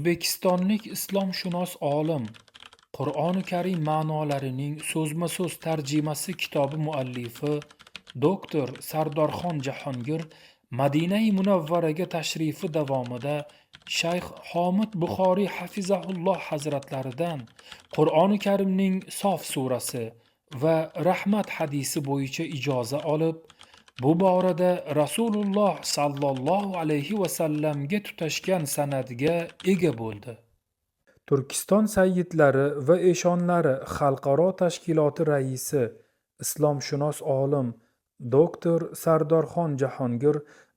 O'zbekistonlik islomshunos olim, Qur'oni Karim ma'nolarining so'zma-so'z tarjimasi kitobi muallifi doktor Sardorxon Jahongir Madinai Munavvaraga tashrifi davomida Shayx Homid Buxoriy hafizahulloh hazratlaridan Qur'oni Karimning Sof surasi va Rahmat hadisi bo'yicha ijoza olib, bu borada Rasululloh sallallohu alayhi va sallamga tutashgan sanadga ega bo'ldi. Turkiston sayyidlari va eshonlari xalqaro tashkiloti raisi, islomshunos olim doktor Sardorxon Jahongir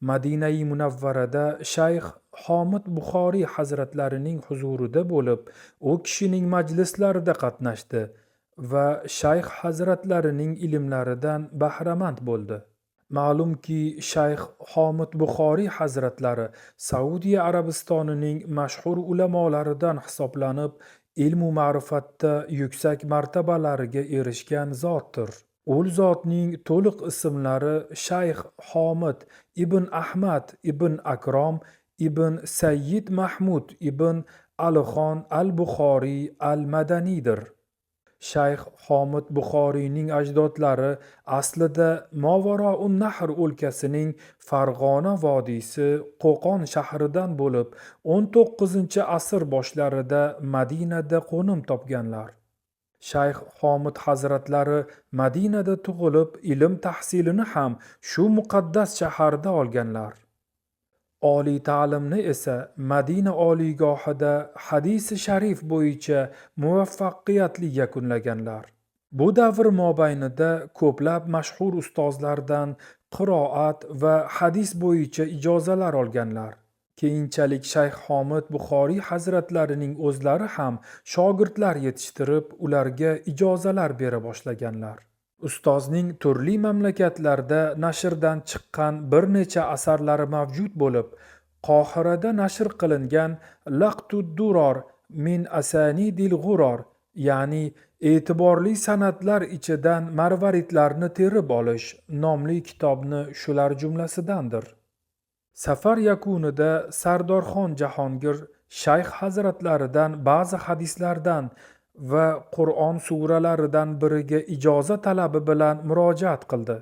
Madinai Munavvarada Shayx Homid Buxoriy hazratlarining huzurida bo'lib, u kishining majlislarida qatnashdi va shayx hazratlarining ilmlaridan bahramand bo'ldi. Ma'lumki, Shayx Homid Buxoriy hazratlari Saudiya Arabistonining mashhur ulamolaridan hisoblanib, ilmu ma'rifatda yuksak martabalariga erishgan zotdir. Ul zotning to'liq ismlari Shayx Homid ibn Ahmad ibn Akrom ibn Sayyid Mahmud ibn Alixon al-Buxoriy al-Madaniydir. Shayx Homid Buxoriyning ajdodlari aslida Movarounnahr o'lkasining Farg'ona vodiysi Qo'qon shahridan bo'lib, 19-asr boshlarida Madinada qo'nim topganlar. Shayx Homid hazratlari Madinada tug'ilib, ilm tahsilini ham shu muqaddas shaharda olganlar. Oliy ta'limni esa Madina oliygohida hadisi sharif bo'yicha muvaffaqiyatli yakunlaganlar. Bu davr mobaynida ko'plab mashhur ustozlardan qiroat va hadis bo'yicha ijozalar olganlar. Keyinchalik Shayx Homid Buxoriy hazratlarining o'zlari ham shogirdlar yetishtirib, ularga ijozalar bera boshlaganlar. Ustozning turli mamlakatlarda nashrdan chiqqan bir necha asarlari mavjud bo'lib, Qohirada nashr qilingan Laqtud-Duror min asanidil g'uror, ya'ni e'tiborli sanadlar ichidan marvaridlarni terib olish nomli kitobni shular jumlasidandir. Safar yakunida Sardorxon Jahongir shayx hazratlaridan ba'zi hadislardan va Qur'on suralaridan biriga ijoza talabi bilan murojaat qildi.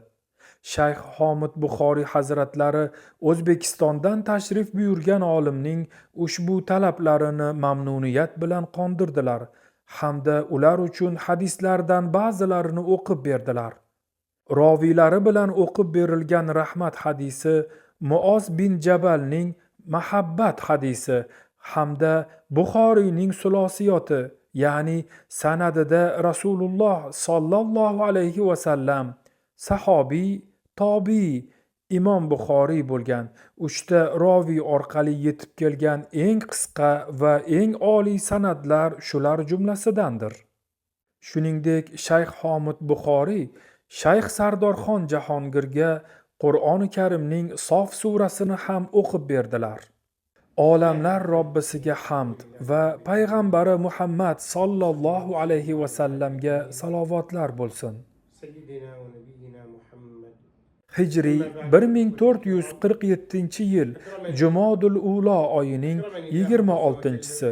Shayx Homid Buxoriy hazratlari O'zbekistondan tashrif buyurgan olimning ushbu talablarini mamnuniyat bilan qondirdilar hamda ular uchun hadislardan ba'zilarini o'qib berdilar. Roviylari bilan o'qib berilgan Rahmat hadisi, Muoz bin Jabalning Mahabbat hadisi hamda Buxoriyning sulosiyoti, ya'ni sanadida Rasululloh sollallohu alayhi va sallam, sahobiy, tobiiy, Imom Buxoriy bo'lgan uchta roviy orqali yetib kelgan eng qisqa va eng oliy sanadlar shular jumlasidandir. Shuningdek, Shayx Homid Buxoriy Shayx Sardorxon Jahongirga Qur'oni Karimning Sof surasini ham o'qib berdilar. Olamlar Robbisiga hamd va payg'ambari Muhammad sollallohu alayhi va sallamga salovatlar bo'lsin. سيدنا ونبينا محمد. Hijriy 1447-yil Jumodul Ula oyining 26-si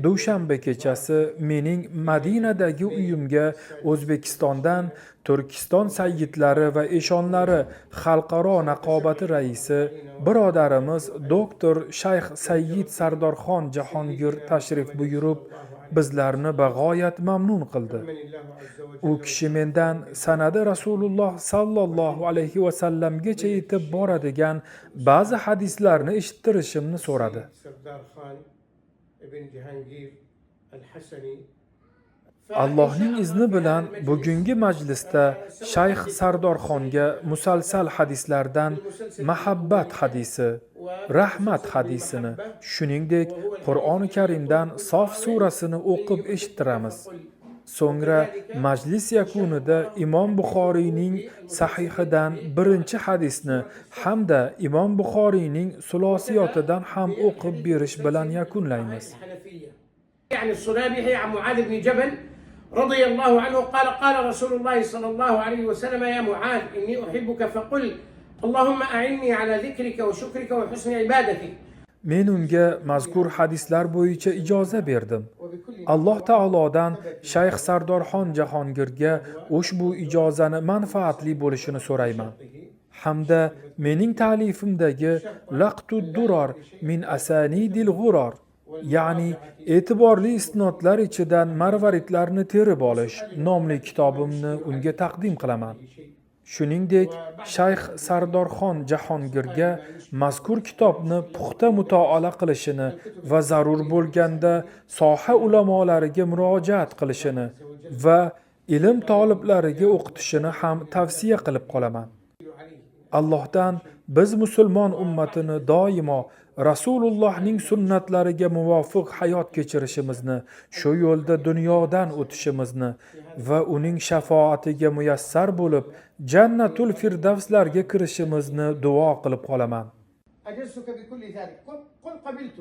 dushanba kechasi mening Madinadagi uyimga O'zbekistondan Turkiston sayyidlari va eshonlari xalqaro naqobati raisi birodarimiz doktor Shayx Sayyid Sardorxon Jahongir tashrif buyurib, bizlarni bag'oyat mamnun qildi. من الله عز وجل. U kishi mendan sanadi Rasululloh sallallohu alayhi va sallamgacha yetib boradigan ba'zi hadislarni eshittirishimni so'radi. سردار خان ابن جهانگیر الحسني. Allohning izni bilan bugungi majlisda Shayx Sardorxonga musalsal hadislardan Mahabbat hadisi, Rahmat hadisini, shuningdek, Qur'oni Karimdan Sof surasini o'qib eshittiramiz. So'ngra majlis yakunida Imom Buxoriyning sahihidan birinchi hadisni hamda Imom Buxoriyning sulosiyotidan ham o'qib berish bilan yakunlaymiz. الحنفية عن الصنابحي عن معاذ بن جبل رضي الله عنه قال: قال رسول الله صلى الله عليه وسلم: يا معاذ، إني أحبك، فقل: اللهم أعني على ذكرك وشكرك وحسن عبادتك. Men unga mazkur hadislar bo'yicha ijoza berdim. Alloh taolodan Shayx Sardorxon Jahongirga ushbu ijozani manfaatli bo'lishini so'rayman. Hamda mening ta'lifimdagi Laqtud Duror min asanidil g'uror, ya'ni e'tiborli isnodlar ichidan marvaridlarni terib olish nomli kitobimni unga taqdim qilaman. Shuningdek, Shayx Sardorxon Jahongirga mazkur kitobni puxta mutolaa qilishini va zarur bo'lganda soha ulamolariga murojaat qilishini va ilm toliblariga o'qitishini ham tavsiya qilib qolaman. Allohdan biz musulmon ummatini doimo Rasulullohning sunnatlariga muvofiq hayot kechirishimizni, shu yo'lda dunyodan o'tishimizni va uning shafoatiga muyassar bo'lib jannatul firdavslarga kirishimizni duo qilib qolaman. أجزتك بكل ذلك قل قل قبلت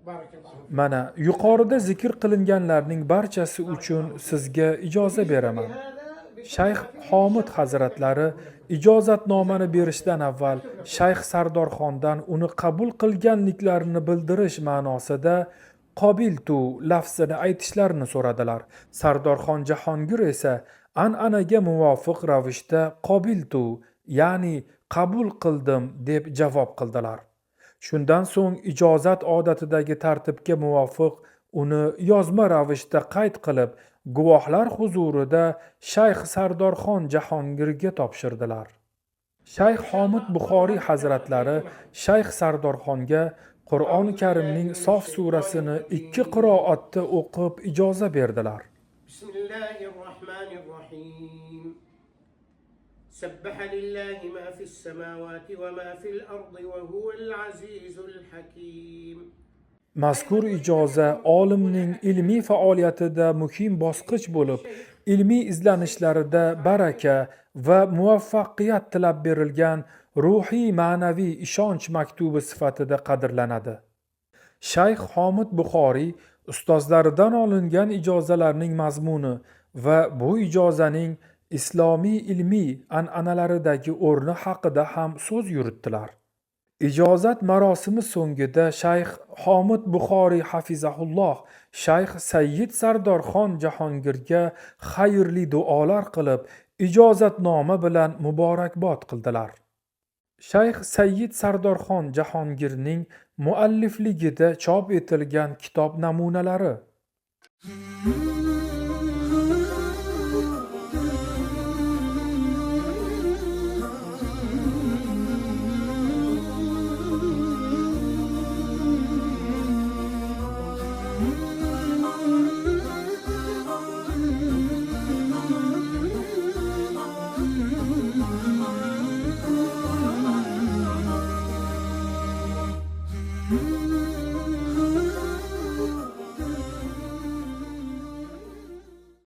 بارك الله فيك. Mana yuqorida zikr qilinganlarning barchasi uchun sizga ijoza beraman. Shayx Homid hazratlari ijozatnomani berishdan avval Shayx Sardorxondan uni qabul qilganliklarini bildirish ma'nosida qobiltu lafzini aytishlarini so'radilar. Sardorxon Jahongir esa an'anaga muvofiq ravishda qobiltu, ya'ni qabul qildim deb javob qildilar. Shundan so'ng ijozat odatidagi tartibga muvofiq uni yozma ravishda qayd qilib, guvohlar huzurida Shayx Sardorxon Jahongirga topshirdilar. Shayx Homid Buxoriy hazratlari Shayx Sardorxonga Qur'oni Karimning Sof surasini 2 qiroatda o'qib ijoza berdilar. بسم الله الرحمن الرحيم سبح لله ما في السماوات وما في الأرض وهو العزيز الحكيم. Mazkur ijoza olimning ilmiy faoliyatida muhim bosqich bo'lib, ilmiy izlanishlarida baraka va muvaffaqiyat tilab berilgan ruhiy ma'naviy ishonch maktubi sifatida qadrlanadi. Shayx Homid Buxoriy ustozlaridan olingan ijozalarning mazmuni va bu ijozaning islomiy ilmiy an'analaridagi o'rni haqida ham so'z yuritdilar. Ijozat marosimi so'ngida Shayx Homid Buxoriy hafizahulloh Shayx Sayyid Sardorxon Jahongirga xayrli duolar qilib, ijozatnoma bilan muborakbod qildilar. Shayx Sayyid Sardorxon Jahongirning muallifligida chop etilgan kitob namunalari.